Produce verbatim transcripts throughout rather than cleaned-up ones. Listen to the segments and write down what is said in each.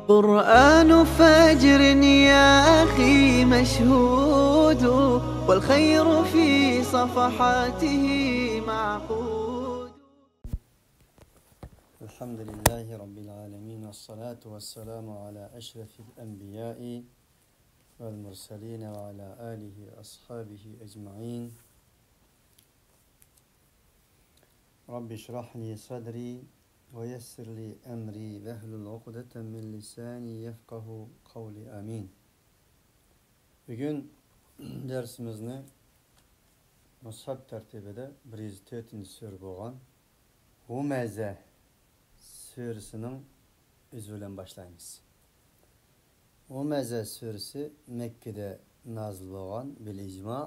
قرآن فجر يا أخي مشهود، والخير في صفحاته معقود. الحمد لله رب العالمين، والصلاة والسلام على أشرف الأنبياء والمرسلين، وعلى آله وأصحابه أجمعين. رب اشرح لي صدري ويسر لي أمري واحلل عقدة من لساني يفقه قولي. آمين. بۈگۈن دەرسىمىزنى مۇسھەپ تەرتىپىدە بىر يۈز تۆتىنچى سۈرە بولغان ھۇمەزە سۈرىسىنىڭ ئۆزى بىلەن باشلايمىز. ھۇمەزە سۈرىسى مەككىدە نازىل بولغان بىل ئىجما،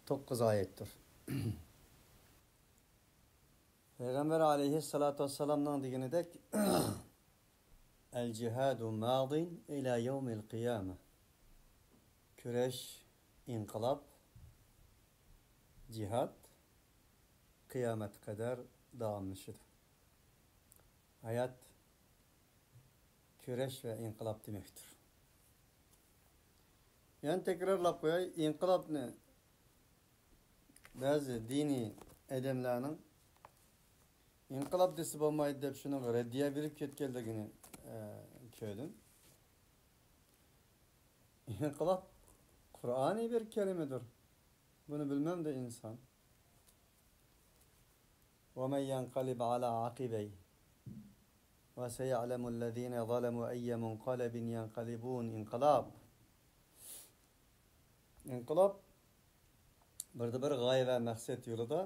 توققۇز ئايەتتۇر. پەيغەمبەر ئەلەيھىسسالاتۇ ۋەسسالامنىڭ دېگىنىدەك، الجهاد ماض إلى يوم القيامة. كۈرەش، ئىنقىلاب، جىھاد قىيامەتكە قەدەر داۋاملىشىدۇ. ھايات كۈرەش ۋە ئىنقىلاب دېمەكتۇر. يەنە تەكرارلاپ قوياي، ئىنقىلابنى بەزى دىنىي ئادەملەرنىڭ ئىنقىلاب دېسە بولمايدۇ دەپ شۇنىڭغا رەددىيە بېرىپ كەتكەنلىكىنى، ئە، كۆردۈم. ئىنقىلاب قۇرئانىي بىر كەلىمىدۇر. بۇنى بىلمەمدۇ ئىنسان؟ ومن ينقلب على عقبيه فسيعلم الذين ظلموا أي منقلب ينقلبون. ئىنقىلاب. ئىنقىلاب بىردە بىر غايە ۋە مەقسەت يولىدا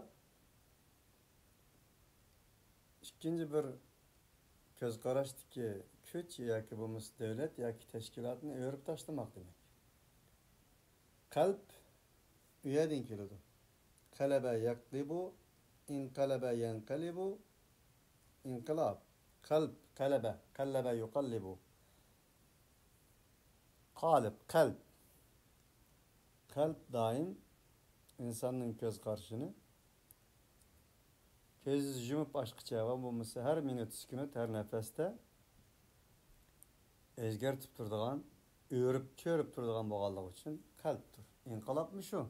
ئىككىنچى بىر كۆز قاراشتىكى كۈچ ياكى بولمىسا دۆلەت ياكى تەشكىلاتنى ئۆرۈپ تاشلىماق دېمەك. قەلب ئۇ يەردىن كېلىدۇ. قەلەبە يەقلىبۇ، ئىنقەلەبە يەنقەلىبۇ، ئىنقىلاب. قەلب، قەلەبە، قەللەبە يۇقەللىبۇ. قالىب، قەلب. قەلب دائىم ئىنساننىڭ كۆز قارىشىنى كۆز يۇمۇپ ئاچقىچە ۋە بولمىسا ھەر مىنۇت، سېكۇنت، ھەر نەپەستە ئۆزگەرتىپ تۇرىدىغان، ئۆرۈپ، چۆرۈپ تۇرىدىغان بولغانلىقى ئۈچۈن قەلبتۇر. ئىنقىلابمۇ شۇ.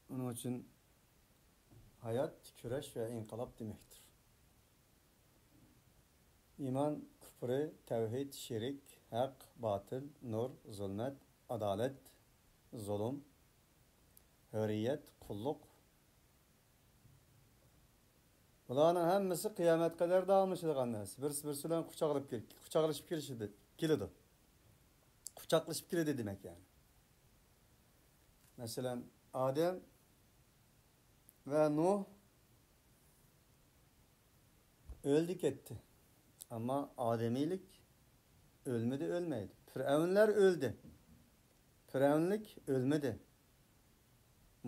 ئۇنىڭ ئۈچۈن ھايات كۈرەش ۋە ئىنقىلاب دېمەكتۇر. ئىمان، كۇپرى، تەۋھىد، شېرىك، ھەق، باتىل، نۇر، زۇلمەت، ئادالەت، زۇلۇم، ھۆرىيەت، قۇللۇق. بۇلارنىڭ ھەممىسى قىيامەت قەدەر داۋاملىشىدىغان نەرسە. بىرسى بىرسى بىلەن قۇچاقلاپ كېل-، قۇچاقلىشىپ كېلىشىدۇ، كېلىدۇ. قۇچاقلىشىپ كېلىدۇ دېمەك، يەنى. مەسىلەن، ئادەم ۋە نۇھ ئۆلدى كەتتى. ئەمما ئادەمىيلىك ئۆلمىدى، ئۆلمەيدۇ. پىرئەۋنلەر ئۆلدى. پىرئەۋنلىك ئۆلمىدى.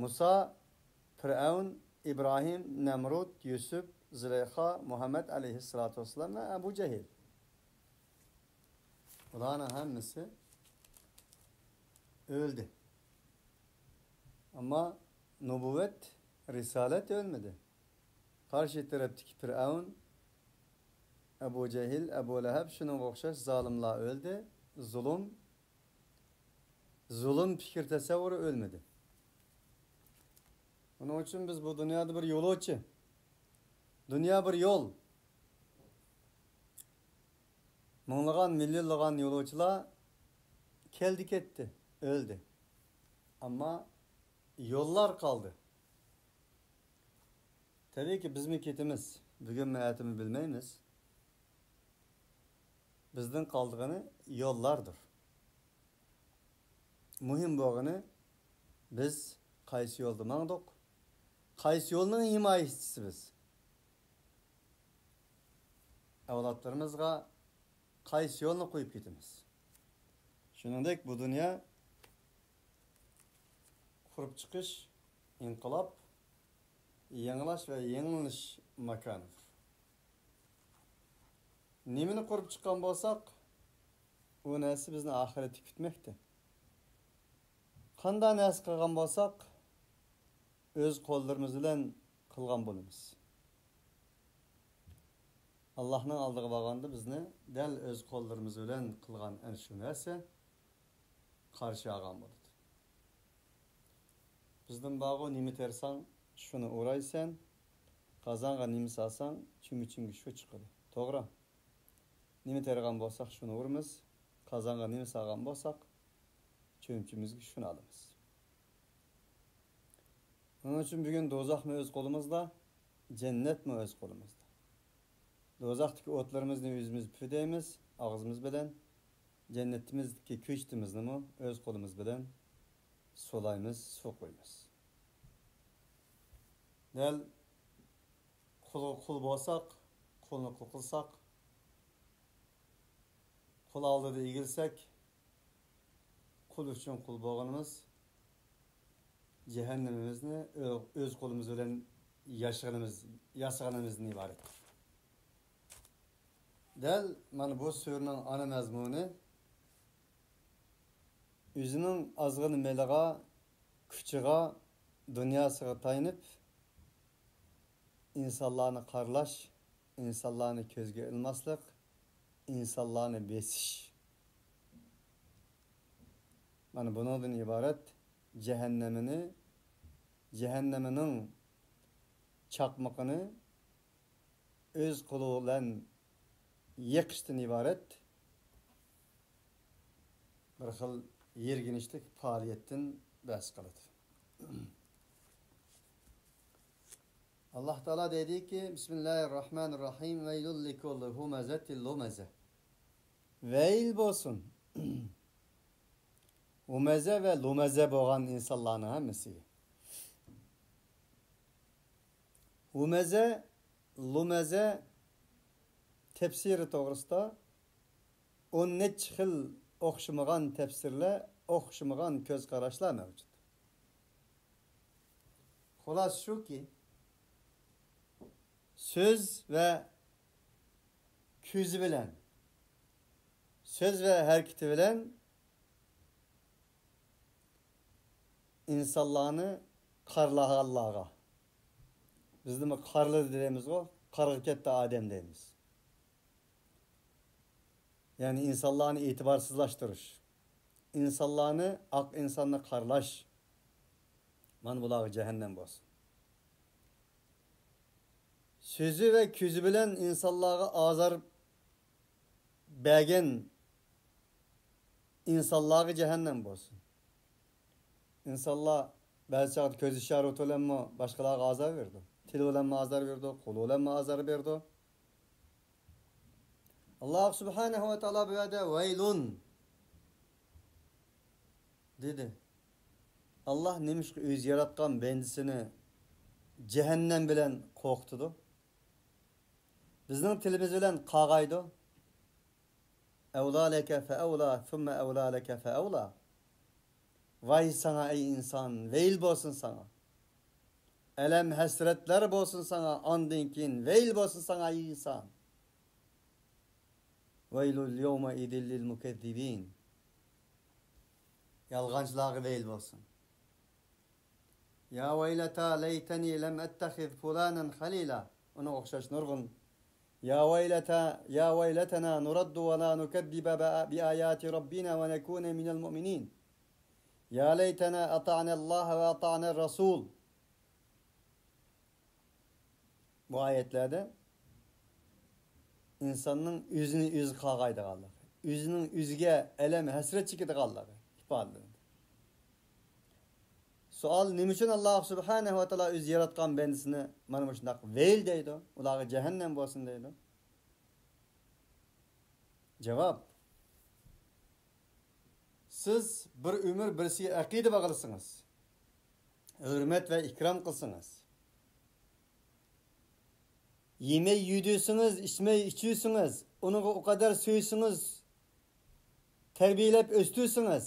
مۇسا، پىرئەۋن، ئىبراھىم، نەمرۇت، يۈسۈپ، زۇلەيخا، مۇھەممەد ئەلەيھىسسالاتۇ ۋەسسالام ۋە ئەبۇ جەھىل. بۇلارنىڭ ھەممىسى ئۆلدى. ئەمما نۇبۇۋۋەت، رىسالەت ئۆلمىدى. قارشى تەرەپتىكى پىرئەۋن، ئەبۇ جەھىل، ئەبۇ لەھەب، شۇنىڭغا ئوخشاش زالىملار ئۆلدى. زۇلۇم، زۇلۇم پىكىر تەسەۋۋۇرى ئۆلمىدى. ئۇنىڭ ئۈچۈن بىز بۇ دۇنيادا بىر يولۇچى. دۇنيا بىر يول. مىڭلىغان، مىليونلىغان يولۇچىلار كەلدى كەتتى، ئۆلدى. ئەمما يوللار قالدى. تەبىئىيكى، بىزمۇ كېتىمىز. بۈگۈنمۇ، ئەتىمۇ بىلمەيمىز. بىزدىن قالىدىغىنى يوللاردۇر. مۇھىم بولغىنى، بىز قايسى يولدا ماڭدۇق؟ قايسى يولنىڭ ھىمايىچىسى بىز؟ ئەۋلادلىرىمىزغا قايسى يولنى قويۇپ كېتىمىز؟ شۇنىڭدەك بۇ دۇنيا قۇرۇپ چىقىش، ئىنقىلاب، يېڭىلاش ۋە يېڭىلىنىش ماكانىدۇر. نېمىنى قۇرۇپ چىققان بولساق، ئۇ نەرسە بىزنى ئاخىرەتتە كۈتمەكتە. قانداق نەرسە قىلغان بولساق، ئۆز قوللىرىمىز بىلەن قىلغان بولىمىز. ئاللاھنىڭ ئالدىغا بارغاندا بىزنى دەل ئۆز قوللىرىمىز بىلەن قىلغان ئەنە شۇ نەرسە قارشى ئالغان بولىدۇ. بىزدىن بارغۇ، نېمە تېرىساڭ، شۇنى ئورايسەن، قازانغا نېمە سالساڭ، چۆمۈچۈڭگە شۇ چىقىدۇ. توغرا. نېمە تېرىغان بولساق، شۇنى ئۇرىمىز، قازانغا نېمە سالغان بولساق، چۆمۈچىمىزگە شۇنى ئالىمىز. ئۇنىڭ ئۈچۈن بۈگۈن دوزاخمۇ ئۆز قولىمىزدا، جەننەتمۇ ئۆز قولىمىزدا. دوزاختىكى ئوتلىرىمىزنى ئۆزىمىز پۈۋدەيمىز ئاغزىمىز بىلەن، جەننىتىمىزدىكى كۆچىتىمىزنىمۇ ئۆز قولىمىز بىلەن سۇلايمىز، سۇ قۇيىمىز. دەل قۇلغا قۇل بولساق، قۇلنى قۇل قىلساق، قۇل ئالدىدا ئېگىلسەك، قۇل ئۈچۈن قۇل بولغىنىمىز، جەھەننىمىمىزنى ئۆ-، ئۆز قولىمىز بىلەن ياشىغىنىمىز، ياسىغىنىمىزدىن ئىبارەت. دەل مانا بۇ سۈرىنىڭ ئانا مەزمۇنى، ئۆزىنىڭ ئازغىنە مېلىغا، كۇچىغا، دۇنياسىغا تايىنىپ، ئىنسانلارنى قارىلاش، ئىنسانلارنى كۆزگە ئىلماسلىق، ئىنسانلارنى بېسىش. مانا بۇنىڭدىن ئىبارەت جەھەننەمنى، جەھەننەمنىڭ چاقمىقىنى ئۆز قولى بىلەن يېقىشتىن ئىبارەت بىر خىل يىرگىنچلىك پائالىيەتتىن بەھس قىلىدۇ. ئاللاھ تائالا دەيدىكى، بىسمىللاھىر راھمانىر راھىم، ۋەيلۇل لىكۇللى ھۇمەزەتىل لۇمەزە. ۋەيل بولسۇن. ھۇمەزە ۋە لۇمەزە بولغان ئىنسانلارنىڭ ھەممىسىگە. ھۇمەزە، لۇمەزە تەپسىرى توغرىسىدا ئون نەچچە خىل ئوخشىمىغان تەپسىرلەر، ئوخشىمىغان كۆز قاراشلار مەۋجۇت. خۇلاسە شۇكى، سۆز ۋە كۆزى بىلەن، سۆز ۋە ھەرىكىتى بىلەن ئىنسانلارنى قارىلىغانلارغا، بىزدىمۇ قارىلىدى دەيمىزغۇ، قارىغا كەتتى ئادەم دەيمىز. يەنى ئىنسانلارنى ئېتىبارسىزلاشتۇرۇش، ئىنسانلارنى، ئاق ئىنساننى قارىلاش. مانا بۇلارغا جەھەننەم بولسۇن. سۆزى ۋە كۆزى بىلەن ئىنسانلارغا ئازار بەرگەن ئىنسانلارغا جەھەننەم بولسۇن. ئىنسانلار بەزى چاغدا كۆز ئىشارىتى بىلەنمۇ باشقىلارغا ئازار بېرىدۇ. تىلى بىلەنمۇ ئازار بېرىدۇ، قولى بىلەنمۇ ئازار بېرىدۇ. ئاللاھ سۇبھانەھۇ ۋە تائالا بۇ يەردە ۋەيلۇن دېدى. ئاللاھ نېمىشقا ئۆزى ياراتقان بەندىسىنى جەھەننەم بىلەن قورقۇتىدۇ؟ بىزنىڭ تىلىمىز بىلەن قاغايدۇ. ئەۋلا لەكە فەئەۋلا، سۇممە ئەۋلا لەكە فەئەۋلا. ۋاي ساڭا، ئەي ئىنسان، ۋەيل بولسۇن ساڭا. ئەلەم ھەسرەتلەر بولسۇن ساڭا، ئاندىن كېيىن ۋەيل بولسۇن ساڭا، ئەي ئىنسان. ۋەيلۇل يەۋمەئىزىل لىل مۇكەززىبىن. يالغانچىلارغا ۋەيل بولسۇن. يا ۋەيلەتە لەيتەنى لەم ئەتتەخىز فۇلانەن خەلىلا. ئۇنىڭغا ئوخشاش نۇرغۇن. يا ۋەيلەتە، يا ۋەيلەتەنا نۇرەددۇ ۋە لا نۇكەززىبە بە-، بىئاياتى رەببىنا ۋە نەكۇنە مىنەل مۇئمىنىن. يا لەيتەنا ئەتەئنەللاھە ۋە ئەتەئنەر رەسۇل. بۇ ئايەتلەردە ئىنساننىڭ ئۆزىنى ئۆزى قاغايدىغانلىقى، ئۆزىنىڭ ئۆزىگە ئەلەم، ھەسرەت چېكىدىغانلىقى ئىپادىلىنىدۇ. سوئال، نېمە ئۈچۈن ئاللاھ سۇبھانەھۇ ۋە تائالا ئۆزى ياراتقان بەندىسىنى مانا مۇشۇنداق ۋەيل دەيدۇ، ئۇلارغا جەھەننەم بولسۇن دەيدۇ؟ جاۋاب، سىز بىر ئۆمۈر بىرسىگە ئەقىدە باغلىسىڭىز، ھۆرمەت ۋە ئىكرام قىلسىڭىز، يېمەي يېدۈرسىڭىز، ئىچمەي ئىچۈرسىڭىز، ئۇنىڭغا ئۇ قەدەر سۆيسىڭىز، تەربىيەلەپ ئۆستۈرسىڭىز،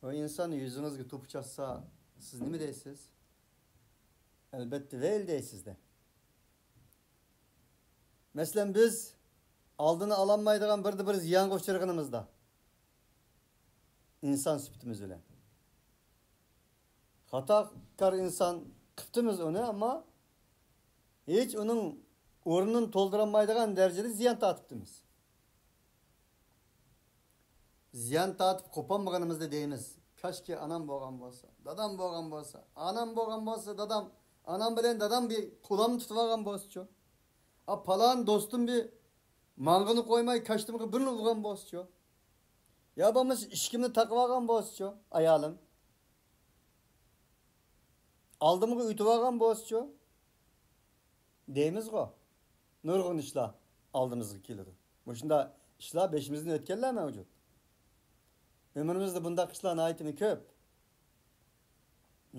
ۋە ئىنسان يۈزىڭىزگە توپا چاچسا، سىز نېمە دەيسىز؟ ئەلبەتتە، ۋەيل دەيسىز-دە. مەسىلەن، بىز ئالدىنى ئالالمايدىغان بىردە بىر زىيانغا ئۇچرىغىنىمىزدا، ئىنسان سۈپىتىمىز بىلەن. خاتاكار ئىنسان قىپتىمىز ئۇنى، ئەمما ھېچ ئۇنىڭ ئورنىنى تولدۇرالمايدىغان دەرىجىدە زىيان تارتىپتىمىز. زىيان تارتىپ قوپالمىغىنىمىزدا دەيمىز، كاشكى ئانام بولغان بولسا، دادام بولغان بولسا، ئانام بولغان بولسا، دادام، ئانام بىلەن دادام بىر قولامنى تۇتۇپ ئالغان بولسىچۇ؟ ئا، پالان دوستۇم بىر ماڭغىنى قويماي كاشتىمغا بىرنى ئۇرغان بولسىچۇ؟ يا بولمىسا ئىشىكىمنى تاقىۋالغان بولسىچۇ ئايالىم؟ ئالدىمغا ئۆتۈۋالغان بولسىچۇ؟ دەيمىزغۇ، نۇرغۇن ئىشلار ئالدىمىزغا كېلىدۇ. مۇشۇنداق ئىشلار بېشىمىزدىن ئۆتكەنلەر مەۋجۇت. ئۆمرىمىزدە بۇنداق ئىشلار ناھايىتىمۇ كۆپ.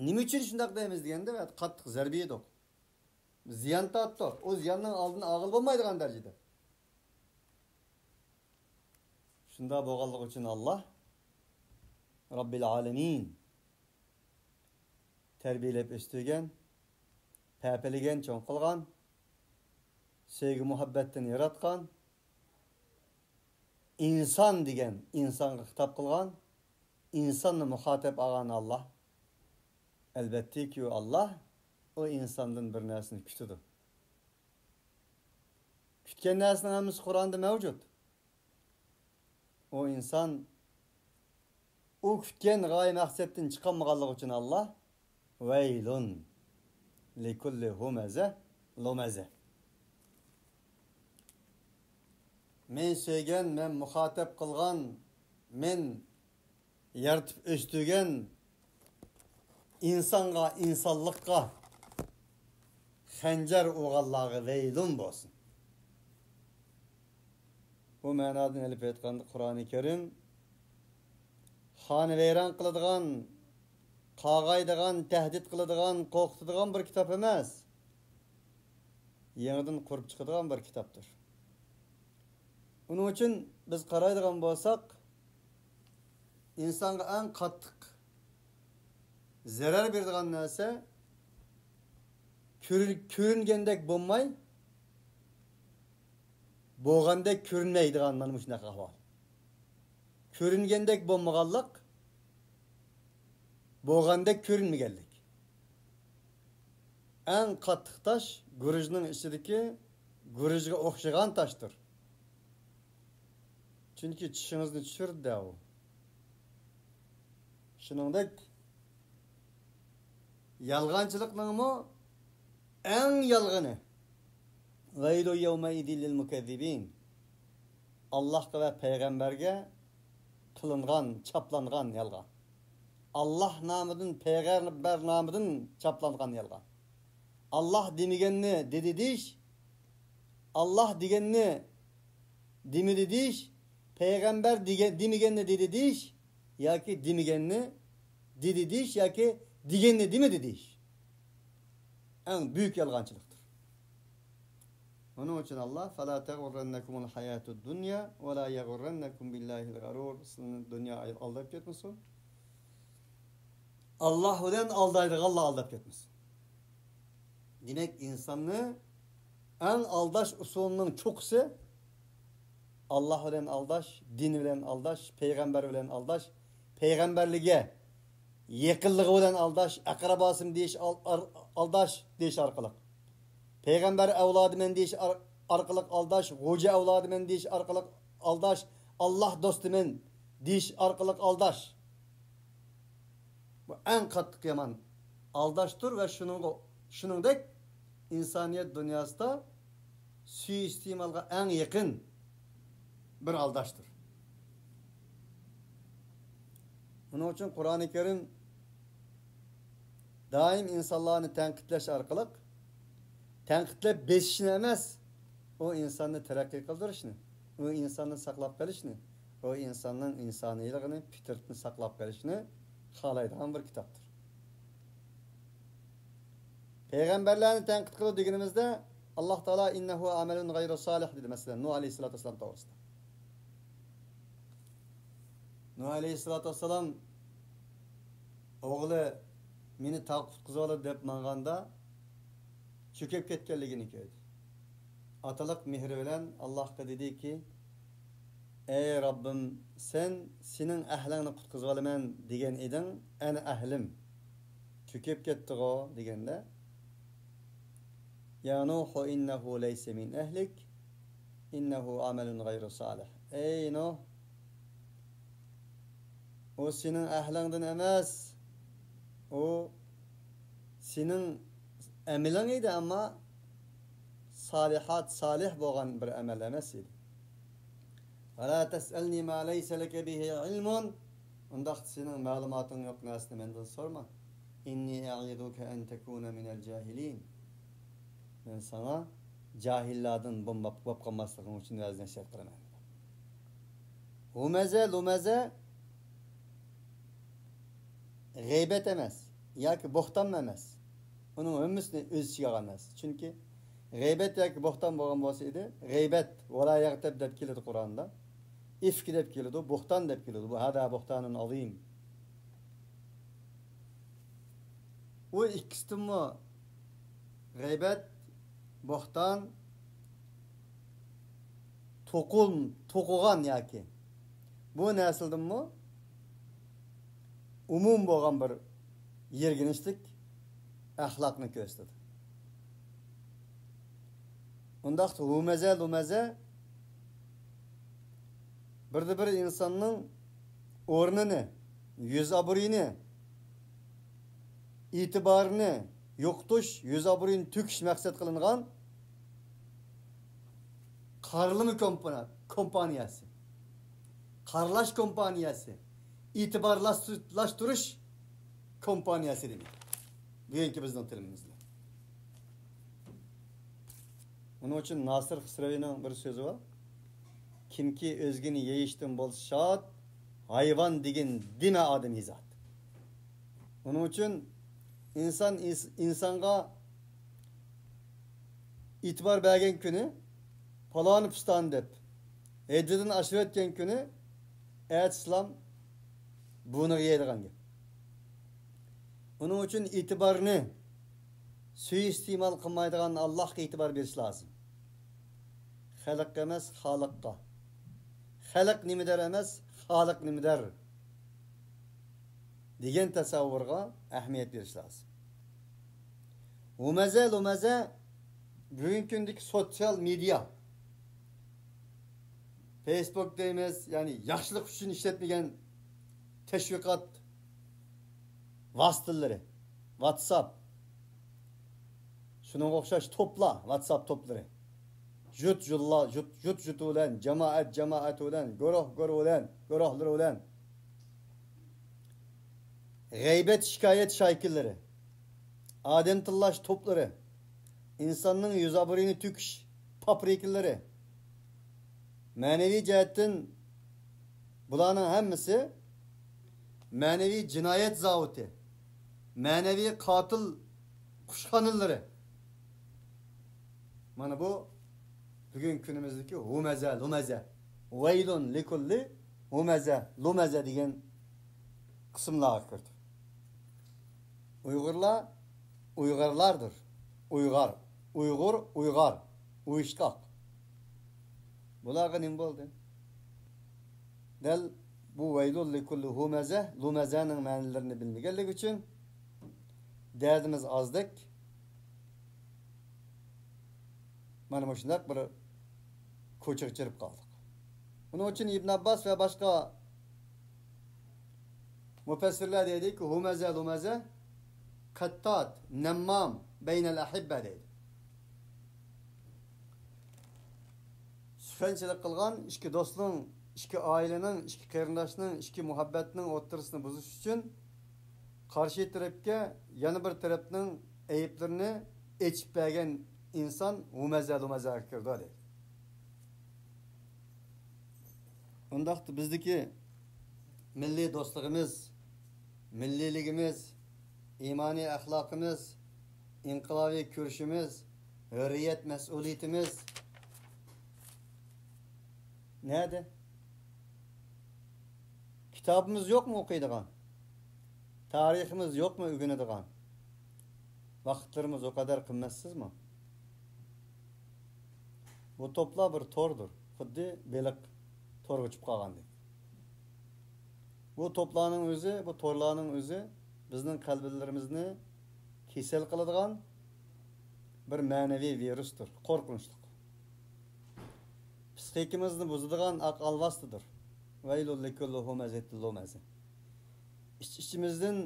نېمە ئۈچۈن شۇنداق دەيمىز دېگەندە، قاتتىق زەربە يېدۇق. زىيان تارتتۇق. ئۇ زىياننىڭ ئالدىنى ئالغىلى بولمايدىغان دەرىجىدە. شۇنداق بولغانلىقى ئۈچۈن ئاللا رەببىل ئالەمىن تەربىيەلەپ ئۆستۈرگەن، پەپىلىگەن، چوڭ قىلغان، سۆيگۈ مۇھەببەتتىن ياراتقان، ئىنسان دېگەن ئىنسانغا خىتاب قىلغان، ئىنساننى مۇخاتەپ ئالغان ئاللا. ئەلۋەتتىكى، ئۇ ئاللا ئۇ ئىنساندىن بىر نەرسىنى كۈتىدۇ. كۈتكەن نەرسىنىڭ ھەممىسى قۇرئاندا مەۋجۇت. ئۇ ئىنسان ئۇ كۈتكەن غايە مەقسەتتىن چىقالمىغانلىقى ئۈچۈن ئاللا، ۋەيلۇن لىكۇللى ھۇمەزە لۇمەزە. مەن سۆيگەن، مەن مۇخاتەپ قىلغان، مەن يارىتىپ ئۆستۈرگەن ئىنسانغا، ئىنسانلىققا خەنجەر ئۇرغانلارغا ۋەيلۇن بولسۇن. بۇ مەنادىن ئېلىپ ئېيتقاندا، قۇرئانى كەرىم خانىۋەيران قىلىدىغان، قاغايدىغان، تەھدىت قىلىدىغان، قورقۇتىدىغان بىر كىتاب ئەمەس. يېڭىدىن قۇرۇپ چىقىدىغان بىر كىتابتۇر. ئۇنىڭ ئۈچۈن بىز قارايدىغان بولساق، ئىنسانغا ئەڭ قاتتىق زەرەر بېرىدىغان نەرسە كۆرۈن-، كۆرۈنگەندەك بولماي، بولغاندەك كۆرۈنمەيدىغان مانا مۇشۇنداق ئەھۋال. كۆرۈنگەندەك بولمىغانلىق، بولغاندەك كۆرۈنمىگەنلىك. ئەڭ قاتتىق تاش گۈرۈچنىڭ ئىچىدىكى گۈرۈچكە ئوخشىغان تاشتۇر. چۈنكى چىشىڭىزنى چۈشۈردى-دە ئۇ. شۇنىڭدەك يالغانچىلىقنىڭمۇ ئەڭ يالغىنى. ۋەيلۇ يەۋمەئىزىن لىل مۇكەززىبىن. ئاللاھقا ۋە پەيغەمبەرگە قىلىنغان، چاپلانغان يالغان. ئاللاھ نامىدىن، پەيغەمبەر نامىدىن چاپلانغان يالغان. ئاللاھ دېمىگەننى دېدى دېيىش، ئاللاھ دېگەننى دېمىدى دېيىش، پەيغەمبەر دېگەن، دېمىگەننى دېدى دېيىش ياكى دېمىگەننى دېدى دېيىش ياكى دېگەننى دېمىدى دېيىش ئەڭ بۈيۈك يالغانچىلىقتۇر. ئۇنىڭ ئۈچۈن ئاللاھ، فلا تغرنكم الحياة الدنيا ولا يغرنكم بالله الغرور. سىلەرنى دۇنيا ئالداپ كەتمىسۇن. ئاللاھ بىلەن ئالدايدىغانلار ئالداپ كەتمىسۇن. دېمەك، ئىنساننى ئەڭ ئالداش ئۇسۇلىنىڭ چوققىسى، ئاللاھ بىلەن ئالداش، دىن بىلەن ئالداش، پەيغەمبەر بىلەن ئالداش، پەيغەمبەرلىككە يېقىنلىقى بىلەن ئالداش، ئەقرىباسىم دېيىش، ئال-، ئار-، ئالداش دېيىش ئارقىلىق. پەيغەمبەر ئەۋلادىمەن دېيىش ئار-، ئارقىلىق ئالداش، غوجا ئەۋلادىمەن دېيىش ئارقىلىق ئالداش، ئاللاھ دوستىمەن دېيىش ئارقىلىق ئالداش. بۇ ئەڭ قاتتىق يامان ئالداشتۇر ۋە شۇنىڭغا، شۇنىڭدەك ئىنسانىيەت دۇنياسىدا سۇيىئىستېمالغا ئەڭ يېقىن بىر ئالداشتۇر. ئۇنىڭ ئۈچۈن قۇرئانى كەرىم دائىم ئىنسانلارنى تەنقىدلەش ئارقىلىق، تەنقىدلەپ بېسىشنى ئەمەس، ئۇ ئىنساننى تەرەققىي قىلدۇرۇشنى، ئۇ ئىنساننى ساقلاپ قېلىشنى، ئۇ ئىنساننىڭ ئىنسانىيلىقىنى، پىترىتىنى ساقلاپ قېلىشنى خالايدىغان بىر كىتابتۇر. پەيغەمبەرلەرنى تەنقىد قىلىدۇ دېگىنىمىزدە، ئاللاھ تائالا «ئىننەھۇ ئەمەلۇن غەيرۇ سالىھ» دېدى، مەسىلەن، نۇھ ئەلەيھىسسالاتۇ ۋەسسالام توغرىسىدا. نۇھ ئەلەيھىسسالاتۇ ۋەسسالام ئوغلى مېنى تاغ قۇتقۇزۇۋالىدۇ دەپ ماڭغاندا، چۆكۈپ كەتكەنلىكىنى كۆردى. ئاتىلىق مېھرى بىلەن ئاللاھقا دېدىكى، «ئەي رەببىم، سەن سېنىڭ ئەھلىڭنى قۇتقۇزۇۋالىمەن دېگەن ئىدىڭ، ئەنە ئەھلىم چۆكۈپ كەتتىغۇ» دېگەندە، يا نوح إنه ليس من أهلك إنه عمل غير صالح. ئەي نۇھ، ئۇ سېنىڭ ئەھلىڭدىن ئەمەس. ئۇ سېنىڭ ئەمىلىڭ ئىدى، ئەمما سالىھات، سالىھ بولغان بىر ئەمەل ئەمەس ئىدى. فلا تسألني ما ليس لك به علم. ئۇنداقتا سېنىڭ مەلۇماتىڭ يوق نەرسىنى مەندىن سورىما. إني أعيذك أن تكون من الجاهلين. مەن ساڭا جاھىللاردىن بولماپ، بولۇپ قالماسلىقىڭ ئۈچۈن ۋەز نەسىھەت قىلىمەن. ھۇمەزە، لۇمەزە غەيبەت ئەمەس ياكى بوھتانمۇ ئەمەس. ئۇنىڭ ھەممىسىنى ئۆز ئىچىگە ئالغان نەرسە. چۈنكى غەيبەت ياكى بوھتان بولغان بولسا ئىدى، غەيبەت، ۋالا يەغتەب دەپ كېلىدۇ قۇرئاندا. ئىفك دەپ كېلىدۇ، بوھتان دەپ كېلىدۇ. بۇ ھادا بوھتانۇن ئازىم. ئۇ ئىككىسىدىنمۇ غەيبەت، بوھتان، توقۇل-، توقۇغان ياكى بۇ نەرسىلىرىدىنمۇ ئومۇمىي بولغان بىر يىرگىنچلىك ئەخلاقنى كۆرسىتىدۇ. ئۇنداقتا ھۇمەزە، لۇمەزە بىردە بىر ئىنساننىڭ ئورنىنى، يۈز ئابرۇيىنى، ئېتىبارىنى يوقىتىش، يۈز ئابرۇيىنى تۆكۈش مەقسەت قىلىنغان قارىلىما كومپا-، كومپانىيەسى، قارىلاش كومپانىيەسى، ئېتىبارلاشتۇرۇش كومپانىيەسى دېمەك. بۈگۈنكى بىزنىڭ تىلىمىز بىلەن. ئۇنىڭ ئۈچۈن ناسىر خىسرەۋىنىڭ بىر سۆزى بار. كىمكى ئۆزگىنى يەيىشتىن بولسا شاد، ھايۋان دېگىن دېمە ئادەمزات. ئۇنىڭ ئۈچۈن ئىنسان ئىنس-، ئىنسانغا ئېتىبار بەرگەن كۈنى، پالانى پۇستانى دەپ ھەددىدىن ئاشۇرۇۋەتكەن كۈنى، ئەتىسىلام بۇنىغا يەيدىغان گەپ. ئۇنىڭ ئۈچۈن ئېتىبارنى سۇيىئىستېمال قىلمايدىغان ئاللاھقا ئېتىبار بېرىش لازىم. خەلققە ئەمەس، خالىققا. خەلق نېمىدەر ئەمەس، خالىق نېمىدەر دېگەن تەسەۋۋۇرغا ئەھمىيەت بېرىش لازىم. ھۇمەزە، لۇمەزە، بۈگۈنكى كۈندىكى سوتسىيال مېدىيا، فېيسبۇك دەيمىز، يەنى ياخشىلىق ئۈچۈن ئىشلەتمىگەن تەشۋىقات ۋاسىتىلىرى، ۋاتساپ، شۇنىڭغا ئوخشاش توپلار، ۋاتساپ توپلىرى. جۇت جۇللا-، جۇت، جۇت جۇتى بىلەن، جامائەت جامائىتى بىلەن، گۇرۇھ گۇرۇھ بىلەن، گۇرۇھلىرى بىلەن. غەيبەت شىكايەت شايكىلىرى، ئادەم تىللاش توپلىرى، ئىنساننىڭ يۈز ئابرۇيىنى تۆكۈش پاپرىكىلىرى. مەنىۋى جەھەتتىن بۇلارنىڭ ھەممىسى مەنىۋى جىنايەت زاۋۇتى، مەنىۋى قاتىل قۇشخانىلىرى. مانا بۇ بۈگۈنكى كۈنىمىزدىكى ھۇمەزە، لۇمەزە، ۋەيلۇن لىكۇللى ھۇمەزە، لۇمەزە دېگەن قىسىملارغا كىرىدۇ. ئۇيغۇرلار ئۇيغارلاردۇر. ئۇيغار، ئۇيغۇر، ئۇيغار، ئۇيۇشقاق. بۇلارغا نېمە بولدى؟ دەل بۇ ۋەيلۇل لىكۇللى ھۇمەزە، لۇمەزەنىڭ مەنىلىرىنى بىلمىگەنلىكى ئۈچۈن دەردىمىز ئازدەك، مانا مۇشۇنداق بىر كوچىغا چىرىپ قالدۇق. ئۇنىڭ ئۈچۈن ئىبن ئابباس ۋە باشقا مۇپەسسىرلەر دەيدىكى، ھۇمەزە، لۇمەزە، قەتتات، نەممام، بەينەل ئەھىببە دەيدۇ. سۇخەنچىلىك قىلغان ئىككى دوستنىڭ، ئىككى ئائىلىنىڭ، ئىككى قېرىنداشنىڭ، ئىككى مۇھەببەتنىڭ ئوتتۇرىسىنى بۇزۇش ئۈچۈن قارشى تەرەپكە يەنە بىر تەرەپنىڭ ئەيىبلىرىنى ئېچىپ بەرگەن ئىنسان ھۇمەزە، لۇمەزەگە كىرىدۇ دەيدۇ. ئۇنداقتا بىزدىكى مىللىي دوستلۇقىمىز، مىللىيلىكىمىز، ئىمانىي ئەخلاقىمىز، ئىنقىلابىي كۈرىشىمىز، ھۆرىيەت مەسئۇلىيىتىمىز نەدە؟ كىتابىمىز يوقمۇ ئوقۇيدىغان؟ تارىخىمىز يوقمۇ ئۆگىنىدىغان؟ ۋاقىتلىرىمىز ئۇ قەدەر قىممەتسىزمۇ؟ بۇ توپلار بىر توردۇر، خۇددى بېلىق تورغا چۈشۈپ قالغاندەك. بۇ توپلارنىڭ ئۆزى، بۇ تورلارنىڭ ئۆزى بىزنىڭ قەلبلىرىمىزنى كېسەل قىلىدىغان، بىر مەنىۋى ۋىرۇستۇر، قورقۇنچلۇق. پىسخىكىمىزنى بۇزىدىغان ئاق ئالۋاستىدۇر. ۋەيلۇل لىكۇللى ھۇمەزەتىل لۇمەزە. ئىچ-ئىچىمىزدىن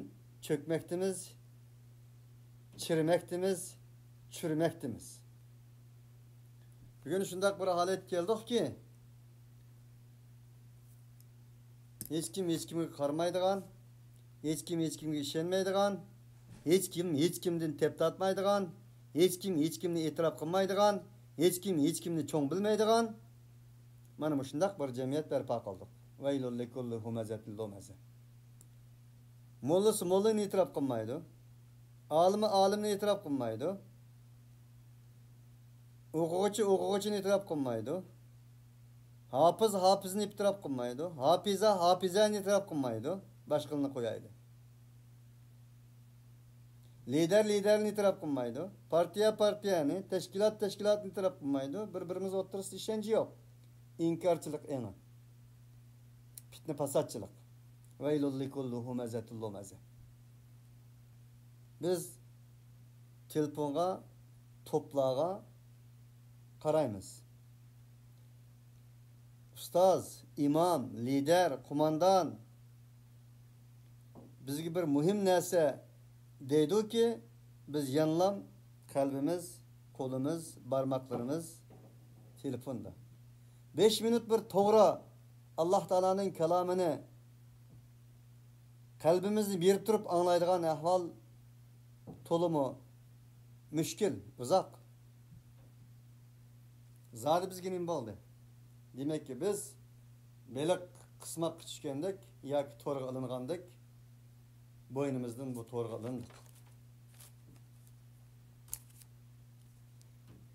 چۆكمەكتىمىز، چىرىمەكتىمىز، چۈرمەكتىمىز. بۈگۈن شۇنداق بىر ھالەتكە كەلدۇقكى، ھېچكىم ھېچكىمگە قارىمايدىغان، ھېچكىم ھېچكىمگە ئىشەنمەيدىغان، ھېچكىم ھېچكىمدىن تەپ تارتمايدىغان، ھېچكىم ھېچكىمنى ئېتىراپ قىلمايدىغان، ھېچكىم ھېچكىمنى چوڭ بىلمەيدىغان، مانا مۇشۇنداق بىر جەمئىيەت بەرپا قىلدۇق. ۋەيلۇل لىكۇللى ھۇمەزەتىل لۇمەزە. موللىسى موللىنى ئېتىراپ قىلمايدۇ. ئالىمى ئالىمنى ئېتىراپ قىلمايدۇ. ئوقۇغۇچى ئوقۇغۇچىنى ئېتىراپ قىلمايدۇ. ھاپىز ھاپىزنى ئېتىراپ قىلمايدۇ. ھاپىزە ھاپىزەنى ئېتىراپ قىلمايدۇ. باشقىلىرىنى قويايلى. لىدەر لىدەرنى ئېتىراپ قىلمايدۇ. پارتىيە پارتىيەنى، تەشكىلات تەشكىلاتنى ئېتىراپ قىلمايدۇ. بىر-بىرىمىز ئوتتۇرىسىدا ئىشەنچ يوق. ئىنكارچىلىق ئېڭى. پىتنە پاساتچىلىق. ۋەيلۇل لىكۇللى ھۇمەزەتىل لۇمەزە. بىز تېلېفونغا، توپلارغا قارايمىز. ئۇستاز، ئىمام، لىدەر، قوماندان بىزگە بىر مۇھىم نەرسە دەيدۇكى، بىز يەنىلا قەلبىمىز، قولىمىز، بارماقلىرىمىز تېلېفوندا. بەش مىنۇت بىر توغرا ئاللاھ تائالانىڭ كالامىنى قەلبىمىزنى بېرىپ تۇرۇپ ئاڭلايدىغان ئەھۋال تولىمۇ مۈشكۈل، ئۇزاق. زادى بىزگە نېمە بولدى؟ دېمەككى، بىز بېلىق قىسماققا چۈشكەندەك ياكى تورغا ئىلىنغاندەك، بوينىمىزدىن بۇ تورغا ئىلىندۇق.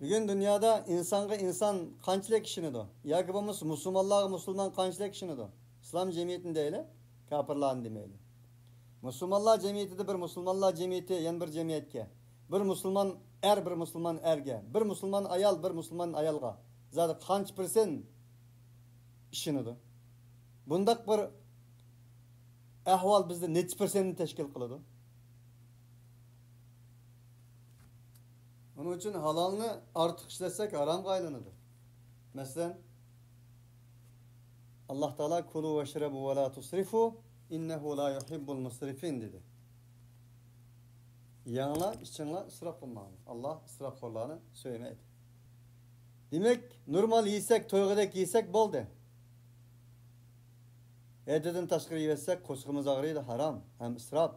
بۈگۈن دۇنيادا ئىنسانغا ئىنسان قانچىلىك ئىشىنىدۇ؟ ياكى بولمىسا مۇسۇلمانلارغا مۇسۇلمان قانچىلىك ئىشىنىدۇ؟ ئىسلام جەمئىيىتىنى دەيلى، كاپىرلارنى دېمەيلى. مۇسۇلمانلار جەمئىيىتىدە بىر مۇسۇلمانلار جەمئىيىتى يەنە بىر جەمئىيەتكە، بىر مۇسۇلمان ئەر بىر مۇسۇلمان ئەرگە، بىر مۇسۇلمان ئايال بىر مۇسۇلمان ئايالغا زادى قانچە پىرسەنت ئىشىنىدۇ؟ بۇنداق بىر ئەھۋال بىزدە نەچچە پىرسەنتنى تەشكىل قىلىدۇ؟ ئۇنىڭ ئۈچۈن ھالالنى ئارتۇق ئىشلەتسەك، ھارامغا ئايلىنىدۇ. مەسىلەن، ئاللاھ تائالا «كۇلۇ ۋەشرەبۇ ۋە لا تۇسرىفۇ، ئىننەھۇ لا يۇھىببۇل مۇسرىفىن» دېدى. يەڭلار، ئىچىڭلار، ئىسراپ قىلماڭلار. ئاللاھ ئىسراپخورلارنى سۆيمەيدۇ. دېمەك، نورمال يېسەك، تويغۇدەك يېسەك بولدى. ھەددىدىن تاشقىرى يەۋەتسەك، قورسىقىمىز ئاغرىيدۇ، ھارام ھەم ئىسراپ.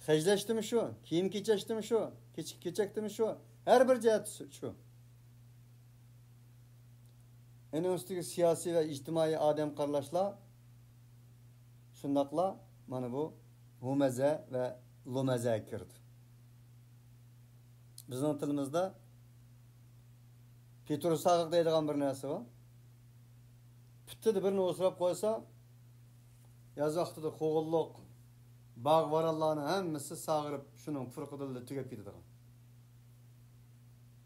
خەجلەشتىمۇ شۇ، كىيىم كېچەشتىمۇ شۇ، كېچەكتىمۇ شۇ، ھەر بىر جەھەتتە شۇ. ئۇنىڭ ئۈستىگە سىياسىي ۋە ئىجتىمائىي ئادەم قارىلاشلار شۇنداقلا مانا بۇ ھۇمەزە ۋە لۇمەزەگە كىرىدۇ. بىزنىڭ تىلىمىزدا پېتروساغىق دەيدىغان بىر نەرسە بار. پىتتىدە بىرنى ئوسراپ قويسا، ياز ۋاقتىدا قوغۇنلۇق، باغ-ۋارانلارنىڭ ھەممىسى ساغىرىپ، شۇنىڭ پۇرىقىدىنلا تۈگەپ كېتىدىغان.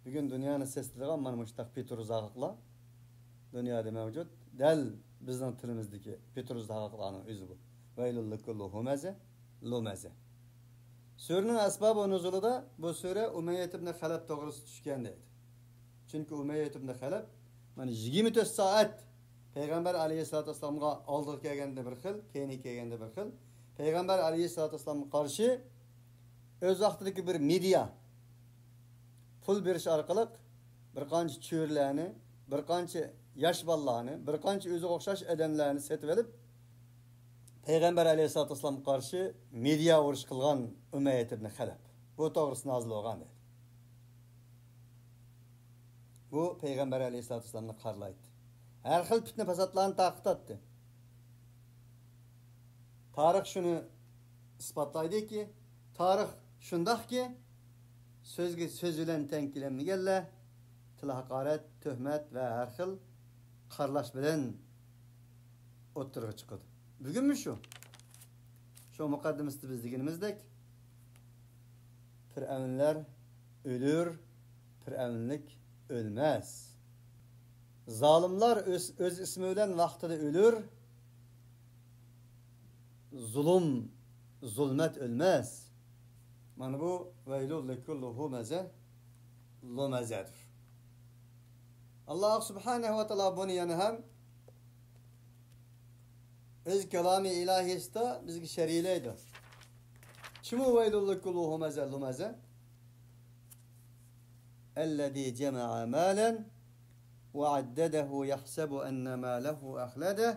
بۈگۈن دۇنيانى سېسىتىدىغان مانا مۇشۇنداق پېتروزاغىقلار دۇنيادا مەۋجۇت. دەل بىزنىڭ تىلىمىزدىكى پېتروزاغىقلارنىڭ ئۆزى بۇ. ۋەيلۇل لىكۇللى ھۇمەزە لۇمەزە. سۈرىنىڭ ئەسبابى نۇزۇلىدا بۇ سۈرە ئۇمەييەت ئىبنى خەلەپ توغرىسىدا چۈشكەن دەيدۇ. چۈنكى ئۇمەييەت ئىبنى خەلەپ مانا يىگىرمە تۆت سائەت پەيغەمبەر ئەلەيھىسسالاتۇ ۋەسسالامغا ئالدىغا كەلگەندە بىر خىل، كەينىگە كەلگەندە بىر خىل، پەيغەمبەر ئەلەيھىسسالاتۇ ۋەسسالامغا قارشى ئۆز ۋاقتىدىكى بىر مېدىيا، پۇل بېرىش ئارقىلىق بىر قانچە چۆرىلەرنى، بىر قانچە ياش بالىلارنى، بىر قانچە ئۆزىگە ئوخشاش ئادەملەرنى سېتىۋېلىپ، پەيغەمبەر ئەلەيھىسسالاتۇ ۋەسسالامغا قارشى مېدىيا ئۇرۇش قىلغان ئۇمەييەت ئىبنى خەلەپ. بۇ توغرىسىدا نازىل بولغان دەيدۇ. بۇ پەيغەمبەر ئەلەيھىسسالاتۇ ۋەسسالامنى قارىلايتتى. ھەر خىل پىتنە-پاساتلارنى تارقىتاتتى. تارىخ شۇنى ئىسپاتلايدۇكى، تارىخ شۇنداقكى، سۆزگە سۆز بىلەن تەڭ كېلەلمىگەنلەر تىل ھاقارەت، تۆھمەت ۋە ھەر خىل قارىلاش بىلەن ئوتتۇرىغا چىقىدۇ. بۈگۈنمۇ شۇ. شۇ مۇقەددىمىسىدە بىز دېگىنىمىزدەك، پىرئەۋنلەر ئۆلۈر، پىرئەۋنلىك ئۆلمەس. زالىملار ئۆز، ئۆز ئىسمى بىلەن ۋاقتىدا ئۆلۈر، زۇلۇم، زۇلمەت ئۆلمەس. مانا بۇ ۋەيلۇ لىكۇللى ھۇمەزە. لۇمەزەدۇر. ئاللاھ سۇبھانەھۇ ۋە تائالا بۇنى يەنە ھەم ئۆز كالامى ئىلاھىيسىدا بىزگە شەرھلەيدۇ. چىمۇ ۋەيلۇل لىكۇللى ھۇمەزە لۇمەزە. الذي جمع مالا وعدده يحسب أن ماله أخلده.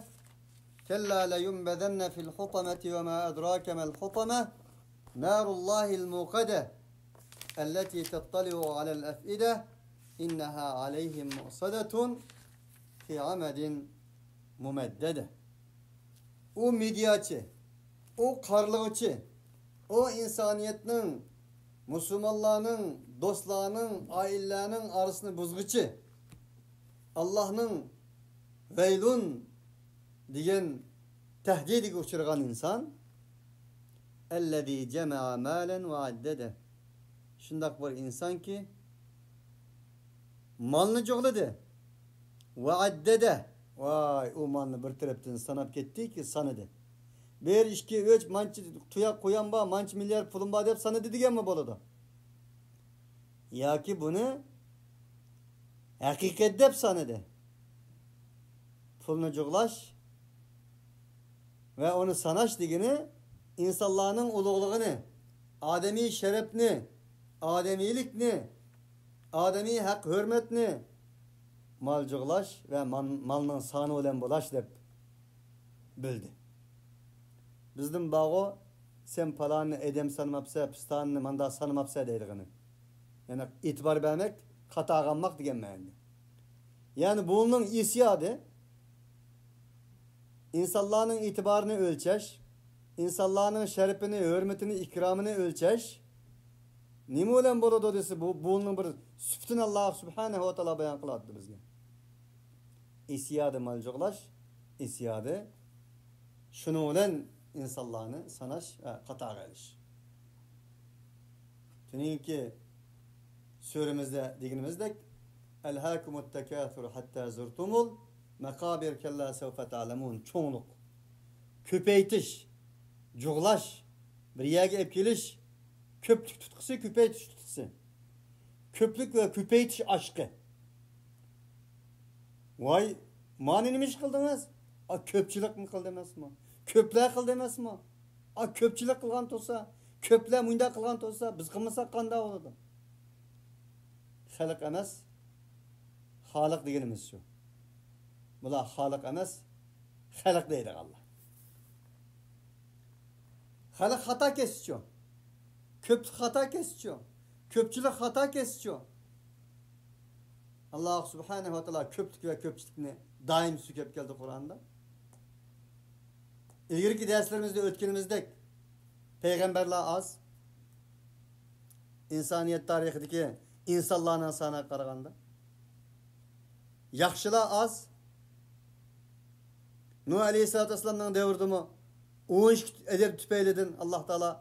كلا لينبذن في الحطمة وما أدراك ما الحطمة. نار الله الموقدة. التي تطلع على الأفئدة. إنها عليهم مؤصدة. في عمد ممددة. ئۇ مېدىياچى، ئۇ قارلىغۇچى، ئۇ ئىنسانىيەتنىڭ، مۇسۇلمانلارنىڭ، دوستلارنىڭ، ئائىلىلەرنىڭ ئارىسىنى بۇزغۇچى، ئاللاھنىڭ ۋەيلۇن دېگەن تەھدىتىگە ئۇچرىغان ئىنسان، الذي جمع مالا وعدده. شۇنداق بىر ئىنسانكى، مالنى جۇغلىدى. وعدده. ۋاي، ئۇ مالنى بىر تەرەپتىن ساناپ كەتتىكى، سانىدى. بىر، ئىككى، ئۈچ، مانچە تۇياق قويام بار، مانچە مىليارد پۇلۇم بار دەپ سانىدى دېگەنمۇ بولىدۇ. ياكى بۇنى ھەقىقەت دەپ سانىدى. پۇلنى جۇغلاش ۋە ئۇنى ساناش دېگىنى ئىنسانلارنىڭ ئۇلۇغلۇقىنى، ئادەمىي شەرەپنى، ئادەمىيلىكنى، ئادەمىي ھەق-ھۆرمەتنى مال جۇغلاش ۋە مان-، مالنىڭ سانى بىلەن بولاش دەپ بىلدى. بىزدىن بارغۇ، سەن پالانىنى ئادەم سانىماپسەن، پىستانىنى ماندا سانىماپسەن دەيدىغىنى. يەنى ئېتىبار بەرمەك، قاتاغا ئالماق دېگەن مەنىدە. يەنى بۇنىڭ ئېسىيادى، ئىنسانلارنىڭ ئېتىبارىنى ئۆلچەش، ئىنسانلارنىڭ شەرىپىنى، ھۆرمىتىنى، ئىكرامىنى ئۆلچەش نېمە بىلەن بولىدۇ دېسە، بۇ، بۇنىڭ بىر سۈپىتىنى ئاللاھ سۇبھانەھۇ ۋە تائالا بايان قىلاتتى بىزگە. ئېسىيادى مال جۇغلاش، ئېسىيادى شۇنىڭ بىلەن ئىنسانلارنى ساناش ۋە قاتارغا ئېلىش. تۈنۈگۈنكى سۈرىمىزدە دېگىنىمىزدەك، ألهاكم التكاثر حتى زرتم المقابر كلا سوف تعلمون. چوڭلۇق، كۆپەيتىش، جۇغلاش، بىر يەرگە ئېلىپ كېلىش، كۆپلۈك تۇتقۇسى، كۆپەيتىش تۇتقۇسى. كۆپلۈك ۋە كۆپەيتىش ئاشقى. ۋاي، مانى نېمە ئىش قىلدىڭىز؟ ئا، كۆپچىلىكمۇ قىلدى ئەمەسمۇ؟ كۆپلەر قىلدى ئەمەسمۇ؟ ئا، كۆپچىلىك قىلغان تۇرسا، كۆپلەر مۇنداق قىلغان تۇرسا، بىز قىلمىساق قانداق بولىدۇ؟ خەلق ئەمەس، خالىق دېگىنىمىز شۇ. بۇلار خالىق ئەمەس، خەلق دەيدىغانلار. خەلق خاتا كەتسىچۇ؟ كۆپلۈك خاتا كەتسىچۇ؟ كۆپچىلىك خاتا كەتسىچۇ؟ ئاللاھ سۇبھانەھۇ ۋە تائالا كۆپلۈك ۋە كۆپچىلىكنى دائىم سۆكۈپ كەلدى قۇرئاندا. ئىلگىرىكى دەرسلىرىمىزدە ئۆتكىنىمىزدەك، پەيغەمبەرلەر ئاز. ئىنسانىيەت تارىخىدىكى ئىنسانلارنىڭ سانىغا قارىغاندا، ياخشىلار ئاز. نۇھ ئەلەيھىسسالاتۇ ۋەسسالامنىڭ دەۋرىدىمۇ ئون ئىككى ئەدەپ تۈپەيلىدىن ئاللاھ تائالا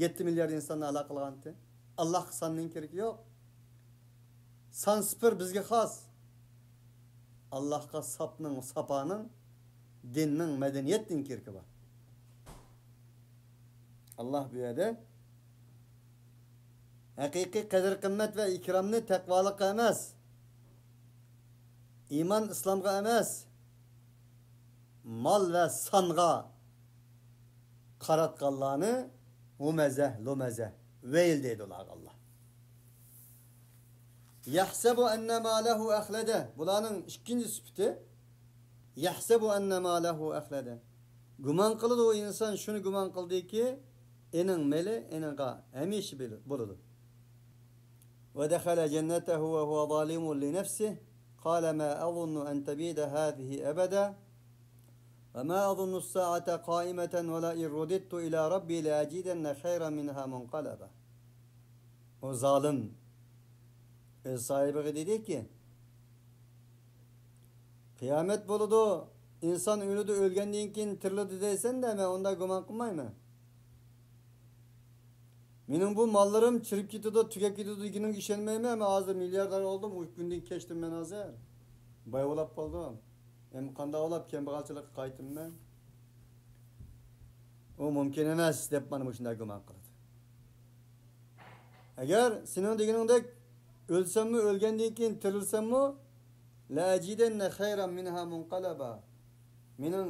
يەتتە مىليارد ئىنساننى ھالاك قىلغانتى. ئاللاھقا ساننىڭ كېرىكى يوق. سان سىپىر بىزگە خاس. ئاللاھقا ساپنىڭ، ساپانىڭ، دىننىڭ، مەدەنىيەتنىڭ كېرىكى بار. ئاللاھ بۇ يەردە ھەقىقىي قەدىر-قىممەت ۋە ئىكرامنى تەقۋالىققا ئەمەس، ئىمان ئىسلامغا ئەمەس، مال ۋە سانغا قاراتقانلارنى ھۇمەزە، لۇمەزە، ۋەيل دەيدۇ ئۇلارغا ئاللاھ. يەھسەبۇ ئەننە مالەھۇ ئەخلەدە. بۇلارنىڭ ئىككىنچى سۈپىتى، يەھسەبۇ ئەننە مالەھۇ ئەخلەدە. گۇمان قىلىدۇ ئۇ ئىنسان، شۇنى گۇمان قىلدىكى، ئېنىڭ مېلى ئېنىڭغا ھەمىشە بىل-، بولىدۇ. ودخل جنته وهو ظالم لنفسه قال ما أظن أن تبيد هذه أبدا وما أظن الساعة قائمة ولئن رددت إلى ربي لأجدن خيرا منها منقلبا. ئۇ زالىم ئۆز ساھىبىغا دېدىكى، قىيامەت بولىدۇ، ئىنسان ئۆلىدۇ، ئۆلگەندىن كېيىن تىرىلىدۇ دەيسەن-دە، مەن ئۇنداق گۇمان قىلمايمەن. مېنىڭ بۇ ماللىرىم چىرىپ كېتىدۇ، تۈگەپ كېتىدۇ دېگىنىڭگە ئىشەنمەيمەن. مەن ھازىر مىلياردېر بولدۇم، ئۇ كۈندىن كەچتىم مەن ھازىر. باي بولاپ قالدىم. ئەمما قانداق بولاپ كەمبەغەلچىلىككە قايتىمەن؟ ئۇ مۇمكىن ئەمەس دەپ مانا مۇشۇنداق گۇمان قىلىدۇ. ئەگەر سېنىڭ دېگىنىڭدەك ئۆلسەممۇ، ئۆلگەندىن كېيىن تىرىلسەممۇ، لەئەجىدەننە خەيرەن مىنھا مۇنقەلەبا. مېنىڭ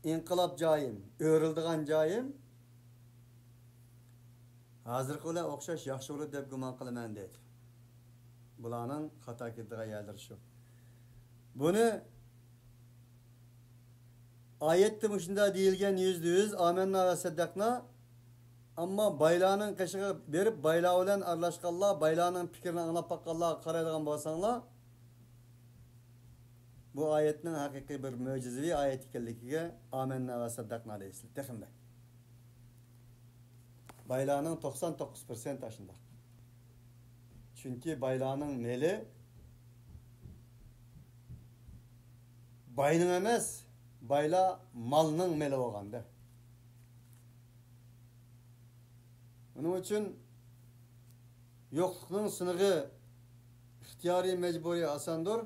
ئىنقىلاب جايىم، ئۆرۈلىدىغان جايىم ھازىرقى بىلەن ئوخشاش ياخشى بولىدۇ دەپ گۇمان قىلىمەن، دەيدۇ. بۇلارنىڭ خاتا كېتىدىغان يەرلىرى شۇ. بۇنى ئايەتتە مۇشۇنداق دېيىلگەن، يۈزدە يۈز، ئامەننا ۋە سەددەقنا. ئەمما بايلارنىڭ قېشىغا بېرىپ، بايلار بىلەن ئارىلاشقانلار، بايلارنىڭ پىكرىنى ئاڭلاپ باققانلارغا قارايدىغان بولساڭلار، بۇ ئايەتنىڭ ھەقىقىي بىر مۆجىزىۋى ئايەت ئىكەنلىكىگە ئامەننا ۋە سەددەقنا دەيسىلەر تېخىمۇ. بايلارنىڭ توقسان توققۇز پىرسەنت ئاشۇنداق. چۈنكى بايلارنىڭ مېلى باينىڭ ئەمەس، بايلار مالنىڭ مېلى بولغاندا. بۇنىڭ ئۈچۈن يوقلۇقنىڭ سىنىغى ئىختىيارىي، مەجبۇرىي ئاساندۇر،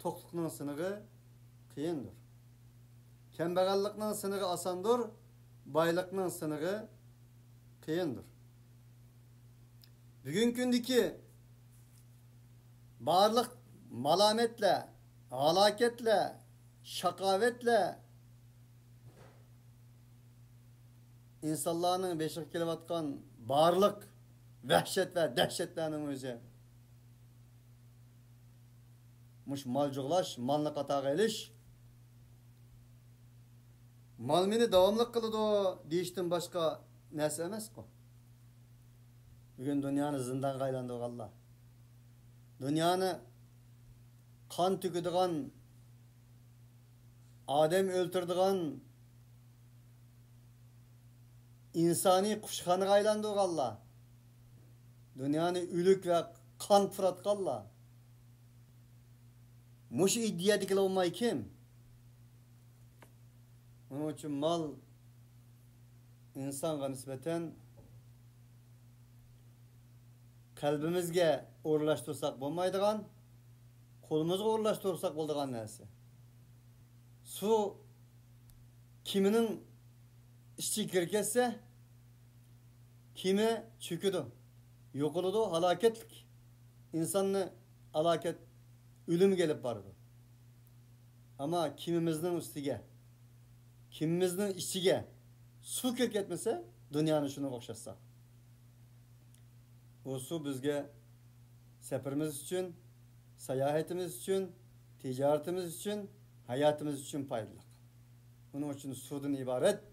توقلۇقنىڭ سىنىغى قىيىندۇر. كەمبەغەللىكنىڭ سىنىغى ئاساندۇر، بايلىقنىڭ سىنىغى قىيىندۇر. بۈگۈنكى كۈندىكى بارلىق مالامەتلەر، ھالاكەتلەر، شاقاۋەتلەر، ئىنسانلارنىڭ بېشىغا كېلىۋاتقان بارلىق ۋەھشەت ۋە دەھشەتلەرنىڭ ئۆزى مۇشۇ مال جۇغلاش، مالنى قاتارغا ئېلىش، مال مېنى داۋاملىق قىلىدۇ دېيىشتىن باشقا نەرسە ئەمەسقۇ. بۈگۈن دۇنيانى زىندانغا ئايلاندۇرغانلار، دۇنيانى قان تۆكىدىغان، ئادەم ئۆلتۈرىدىغان ئىنسانىي قۇشخانىغا ئايلاندۇرغانلار، دۇنيانى ئۆلۈك ۋە قان پۇراتقانلار. مۇشۇ ئىدىيەدىكىلەر بولماي كىم؟ ئۇنىڭ ئۈچۈن مال ئىنسانغا نىسبەتەن قەلبىمىزگە ئورۇنلاشتۇرساق بولمايدىغان، قولىمىزغا ئورۇنلاشتۇرساق بولىدىغان نەرسە. سۇ كېمىنىڭ ئىچىگە كىرىپ كەتسە، كېمە چۆكىدۇ، يوقىلىدۇ، ھالاكەتلىك. ئىنساننى ھالاكەت، ئۆلۈمگە ئېلىپ بارىدۇ. ئەمما كېمىمىزنىڭ ئۈستىگە، كېمىمىزنىڭ ئىچىگە سۇ كىرىپ كەتمىسە، دۇنيانى شۇنىڭغا ئوخشاتساق، ئۇ سۇ بىزگە سەپىرىمىز ئۈچۈن، ساياھىتىمىز ئۈچۈن، تىجارىتىمىز ئۈچۈن، ھاياتىمىز ئۈچۈن پايدىلىق. ئۇنىڭ ئۈچۈن سۇدىن ئىبارەت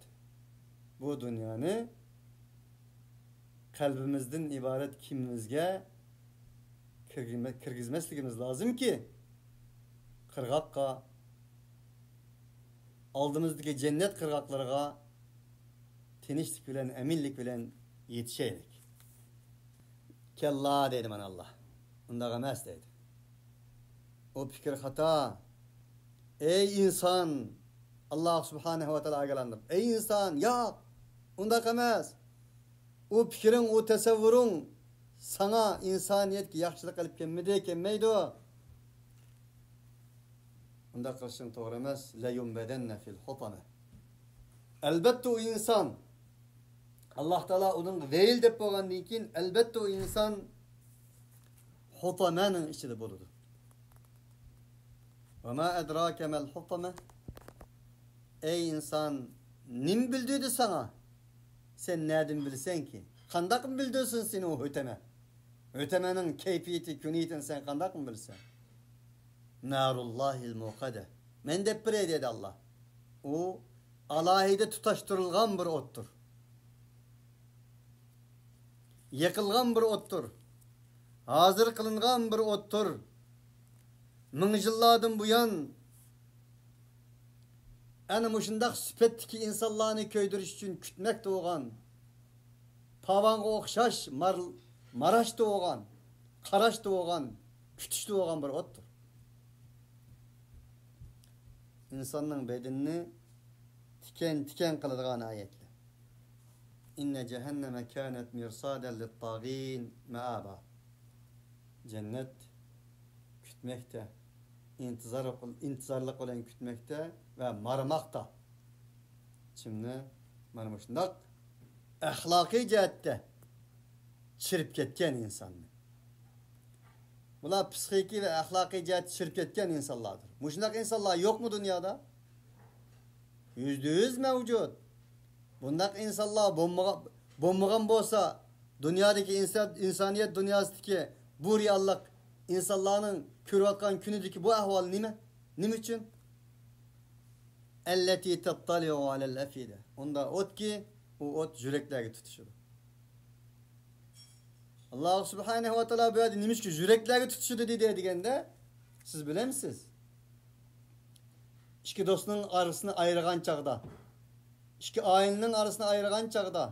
بۇ دۇنيانى قەلبىمىزدىن ئىبارەت كېمىمىزگە كىرگۈزمە-، كىرگۈزمەسلىكىمىز لازىمكى، قىرغاققا، ئالدىمىزدىكى جەننەت قىرغاقلىرىغا تىنچلىق بىلەن، ئەمىنلىك بىلەن يېتىشەيلىك. كەللا دەيدۇ مانا ئاللا. ئۇنداق ئەمەس دەيدۇ. ئۇ پىكىر خاتا. ئەي ئىنسان! ئاللا سۇبھانەھۇ ۋە تائالا ئاگاھلاندۇرۇپ، ئەي ئىنسان، ياق! ئۇنداق ئەمەس. ئۇ پىكرىڭ، ئۇ تەسەۋۋۇرۇڭ ساڭا، ئىنسانىيەتكە ياخشىلىق ئېلىپ كەلمىدى، كەلمەيدۇ. ئۇنداق قىلىشىڭ توغرا ئەمەس. لەيۇنبەذەننە فىل ھۇتەمە. ئەلبەتتە ئۇ ئىنسان، ئاللا تائالا ئۇنىڭغا ۋەيل دەپ بولغاندىن كېيىن، ئەلبەتتە ئۇ ئىنسان ھۇتەمەنىڭ ئىچىدە بولىدۇ. ۋە ما ئەدراكە مەل ھۇتەمە. ئەي ئىنسان، نېمە بىلدۈردى ساڭا؟ سەن نەدىن بىلىسەنكى؟ قانداق بىلدۈرسۇن سېنى ئۇ ھۆتەمە؟ ھۆتەمەنىڭ كەيپىيىتى، كۈنىيىتىنى سەن قانداق بىلىسەن؟ نارۇللاھىل مۇقەدە. مەن دەپ بېرەي، دېدى ئاللا. ئۇ ئالاھىدە تۇتاشتۇرۇلغان بىر ئوتتۇر. يېقىلغان بىر ئوتتۇر. ھازىر قىلىنغان بىر ئوتتۇر. مىڭ يىللاردىن بۇيان ئەنە مۇشۇنداق سۈپەتتىكى ئىنسانلارنى كۆيدۈرۈش ئۈچۈن كۈتمەكتە بولغان، پاۋانغا ئوخشاش مار-، ماراشتا بولغان، قاراشتا بولغان، كۈتۈشتە بولغان بىر ئوتتۇر. ئىنساننىڭ بەدىنىنى تىكەن-تىكەن قىلىدىغان ئايەتلەر. ئىننە جەھەننەمە كانەت مىرسادەن لىتتاغىن مەئابا. جەننەت كۈتمەكتە، ئىنتىزار، ئىنتىزارلىق بىلەن كۈتمەكتە ۋە مارىماقتا. كىمنى؟ مانا مۇشۇنداق ئەخلاقىي جەھەتتە چىرىپ كەتكەن ئىنساننى. بۇلار پسىخىكىي ۋە ئەخلاقىي جەھەتتە چىرىپ كەتكەن ئىنسانلاردۇر. مۇشۇنداق ئىنسانلار يوقمۇ دۇنيادا؟ يۈزدە يۈز مەۋجۇت. بۇنداق ئىنسانلار بولمىغان، بولمىغان بولسا، دۇنيادىكى ئىنسان، ئىنسانىيەت دۇنياسىدىكى بۇ رېئاللىق، ئىنسانلارنىڭ كۆرۈۋاتقان كۈنىدىكى بۇ ئەھۋال نېمە؟ نېمە ئۈچۈن؟ ئەللەتى تەتتەلىئۇ ئەلەل ئەفئىدە. ئۇنداق ئوتكى، ئۇ ئوت يۈرەكلەرگە تۇتىشىدۇ. ئاللاھ سۇبھانەھۇ ۋە تائالا بۇ يەردە نېمىشقا يۈرەكلەرگە تۇتىشىدۇ دېدى دېگەندە، سىز بىلەمسىز؟ ئىككى دوستنىڭ ئارىسىنى ئايرىغان چاغدا، ئىككى ئائىلىنىڭ ئارىسىنى ئايرىغان چاغدا،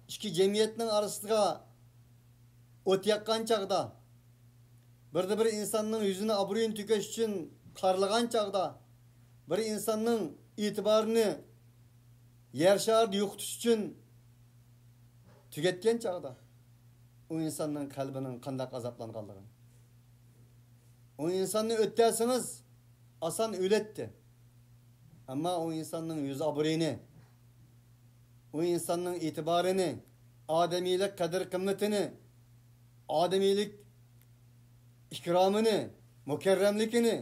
ئىككى جەمئىيەتنىڭ ئارىسىغا ئوت ياققان چاغدا، بىردە بىر ئىنساننىڭ يۈزىنى، ئابرۇيىنى تۆكۈش ئۈچۈن قارلىغان چاغدا، بىر ئىنساننىڭ ئېتىبارىنى يەر شارىدا يوقىتىش ئۈچۈن تۈگەتكەن چاغدا، ئۇ ئىنساننىڭ قەلبىنىڭ قانداق ئازابلانغانلىقىنى، ئۇ ئىنساننى ئۆتتەرسىڭىز، ئاسان ئۆلەتتى. ئەمما ئۇ ئىنساننىڭ يۈز ئابرۇيىنى، ئۇ ئىنساننىڭ ئېتىبارىنى، ئادەمىيلىك قەدىر-قىممىتىنى، ئادەمىيلىك ئىكرامىنى، مۇكەررەملىكىنى،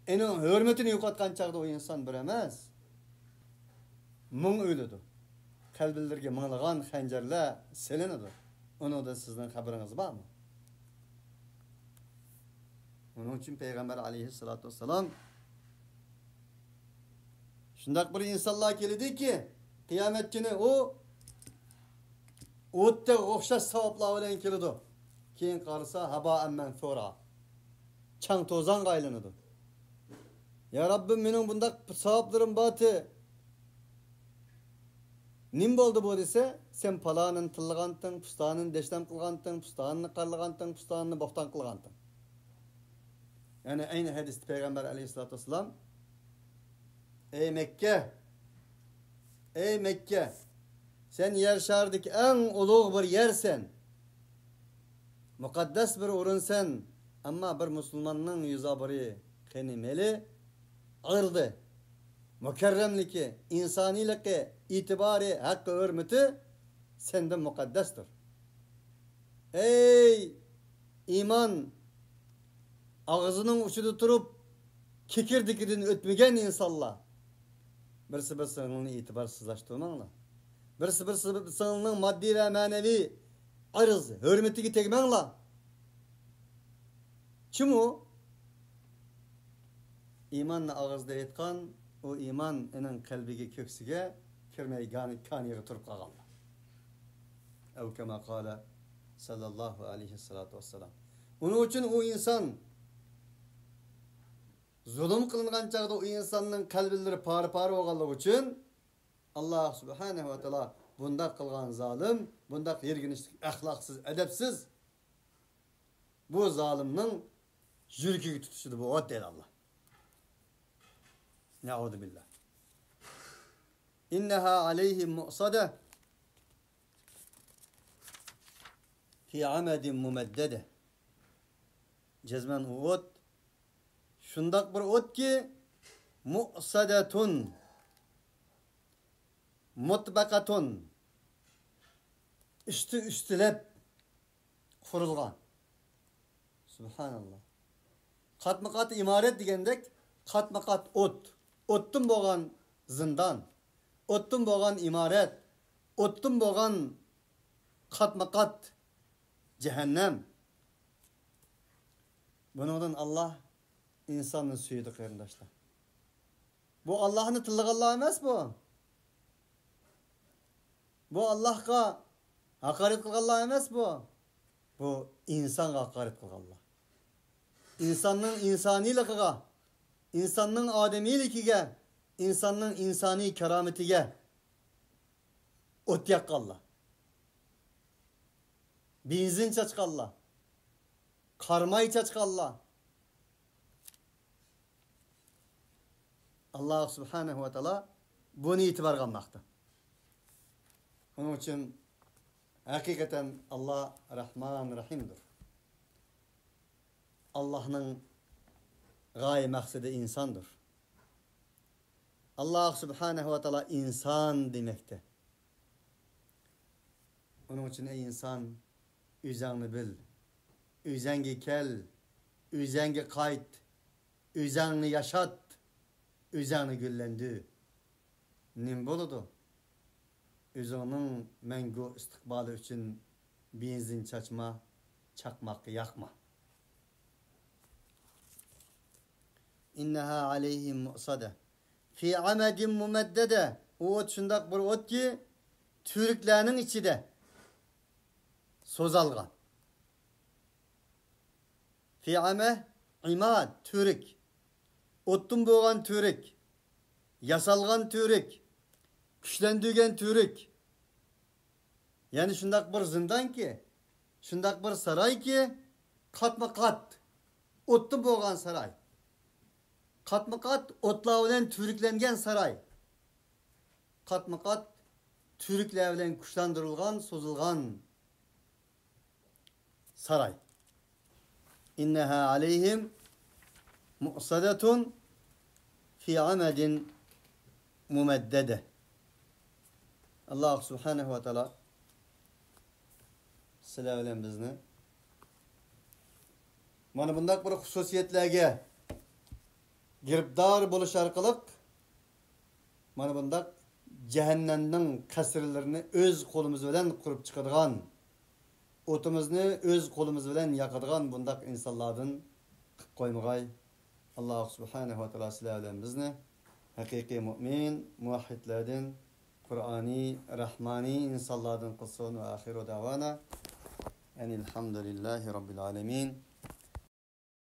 ئېنىڭ ھۆرمىتىنى يوقاتقان چاغدا ئۇ ئىنسان بىر ئەمەس، مىڭ ئۆلىدۇ. قەلبىلىرىگە مىڭلىغان خەنجەرلەر سېلىنىدۇ. ئۇنىڭدىن سىزنىڭ خەۋىرىڭىز بارمۇ؟ ئۇنىڭ ئۈچۈن پەيغەمبەر ئەلەيھىسسالاتۇ ۋەسسالام، شۇنداق بىر ئىنسانلار كېلىدۇكى، قىيامەت كۈنى ئۇ ئوتتەك ئوخشاش ساۋابلار بىلەن كېلىدۇ. كېيىن قارىسا، ھابائەن مەنسۇرا، چاڭ-توزانغا ئايلىنىدۇ. يا رەببىم، مېنىڭ بۇنداق ساۋابلىرىم بارتى، نېمە بولدى بۇ دېسە، سەن پالانىنى تىللىغانتىڭ، پۇستانىنى دەشنام قىلغانتىڭ، پۇستانىنى قارلىغانتىڭ، پۇستانىنى بوھتان قىلغانتىڭ. يەنى ئەينى ھەدىستە پەيغەمبەر ئەلەيھىسسالاتۇ ۋەسسالام، ئەي مەككە! ئەي مەككە! سەن يەر شارىدىكى ئەڭ ئۇلۇغ بىر يەرسەن. مۇقەددەس بىر ئورۇنسەن. ئەمما بىر مۇسۇلماننىڭ يۈز ئابرۇيى، قېنى مېلى، ئىرزى، مۇكەررەملىكى، ئىنسانىيلىقى، ئېتىبارى، ھەققى، ھۆرمىتى سەندىن مۇقەددەستۇر. ئەي ئىمان ئاغزىنىڭ ئۇچىدا تۇرۇپ، كېكىردىكىدىن ئۆتمىگەن ئىنسانلار، بىرسى بىرسىڭلارنى ئېتىبارسىزلاشتۇرماڭلار. بىرسى بىرسىڭلارنىڭ ماددىي ۋە مەنىۋى ئەرز ھۆرمىتىگە تەگمەڭلار. چىمۇ؟ ئىماننى ئاغزىدا ئېيتقان، ئۇ ئىمان ئېنىڭ قەلبىگە، كۆكسىگە كىرمەي، گانى-، كانىيىغا تۇرۇپ قالغانلار. ئەۋ كەما قالە سەللەللاھۇ ئەلەيھىسسالاتۇ ۋەسسالام. ئۇنىڭ ئۈچۈن ئۇ ئىنسان زۇلۇم قىلىنغان چاغدا ئۇ ئىنساننىڭ قەلبىلىرى پارە-پارە بولغانلىقى ئۈچۈن، ئاللاھ سۇبھانەھۇ ۋە تائالا بۇنداق قىلغان زالىم، بۇنداق يىرگىنچلىك، ئەخلاقسىز، ئەدەپسىز، بۇ زالىمنىڭ يۈرىكىگە تۇتىشىدۇ بۇ ئوت، دەيدۇ ئاللاھ. نەئۇزۇبىللاھ. ئىننەھا ئەلەيھىم مۇئسەدە فى ئەمەدىن مۇمەددەدە. جەزمەن ئۇ ئوت شۇنداق بىر ئوتكى، مۇئسەدەتۇن، مۇتبەقەتۇن، ئۈستى ئۈستىلەپ قۇرۇلغان. سۇبھاناللاھ. قاتمۇ قات ئىمارەت دېگەندەك، قاتمۇ قات ئوت. ئوتتىن بولغان زىندان، ئوتتىن بولغان ئىمارەت، ئوتتىن بولغان قاتمۇ قات جەھەننەم. بۇنىڭدىن ئاللاھ ئىنساننى سۆيىدۇ، قېرىنداشلار. بۇ ئاللاھنى تىللىغانلار ئەمەس بۇ. بۇ ئاللاھقا ھاقارەت قىلغانلار ئەمەس بۇ. بۇ ئىنسانغا ھاقارەت قىلغانلار. ئىنساننىڭ ئىنسانىيلىقىغا، ئىنساننىڭ ئادەمىيلىكىگە، ئىنساننىڭ ئىنسانىي كارامىتىگە ئوت ياققانلار. بېنزىن چاچقانلار. قاراماي چاچقانلار. ئاللاھ سۇبھانەھۇ ۋە تائالا بۇنى ئېتىبارغا ئالماقتا. ئۇنىڭ ئۈچۈن ھەقىقەتەن ئاللاھ رەھمان رەھىمدۇر. ئاللاھنىڭ غايە مەقسىتى ئىنساندۇر. ئاللاھ سۇبھانەھۇ ۋە تائالا ئىنسان دېمەكتە. ئۇنىڭ ئۈچۈن، ئەي ئىنسان، ئۆزەڭنى بىل، ئۆزەڭگە كەل، ئۆزەڭگە قايت، ئۆزەڭنى ياشات، ئۆزەڭنى گۈللەندۈر. نېمە بولىدۇ؟ ئۆزۈڭنىڭ مەڭگۈ ئىستىقبالى ئۈچۈن بېنزىن چاچما، چاقماق ياقما. إنها عليهم مؤصدة في عمد ممددة. ئۇ ئوت شۇنداق بىر ئوتكى، تۈۋرۈكلەرنىڭ ئىچىدە سوزالغان. في عمد، عماد، تۈۋرۈك. ئوتتىن بولغان تۈۋرۈك. ياسالغان تۈۋرۈك. كۈچلەندۈرگەن تۈۋرۈك. يەنى شۇنداق بىر زىندانكى، شۇنداق بىر سارايكى، قاتمۇ قات ئوتتىن بولغان ساراي. قاتمۇ قات ئوتلار بىلەن تۈۋرۈكلەنگەن ساراي. قاتمۇ قات تۈۋرۈكلەر بىلەن كۈچلەندۈرۈلگەن، سوزۇلغان ساراي. إنها عليهم مؤصدة في عمد ممددة. ئاللاھ سۇبھانەھۇ ۋە تائالا سىلەر بىلەن بىزنى مانا بۇنداق بىر خۇسۇسىيەتلەرگە گىرىپتار بولۇش ئارقىلىق مانا بۇنداق جەھەننەمنىڭ قەسىرلىرىنى ئۆز قولىمىز بىلەن قۇرۇپ چىقىدىغان، ئوتىمىزنى ئۆز قولىمىز بىلەن ياقىدىغان بۇنداق ئىنسانلاردىن قىلىپ قويمىغاي. ئاللاھ سۇبھانەھۇ ۋە تائالا سىلەر بىلەن بىزنى ھەقىقىي مۇئمىن، مۇۋەھھىدلەردىن، قۇرئانىي، رەھمانىي ئىنسانلاردىن قىلسۇن. وآخر دعوانا أن الحمد لله رب العالمين.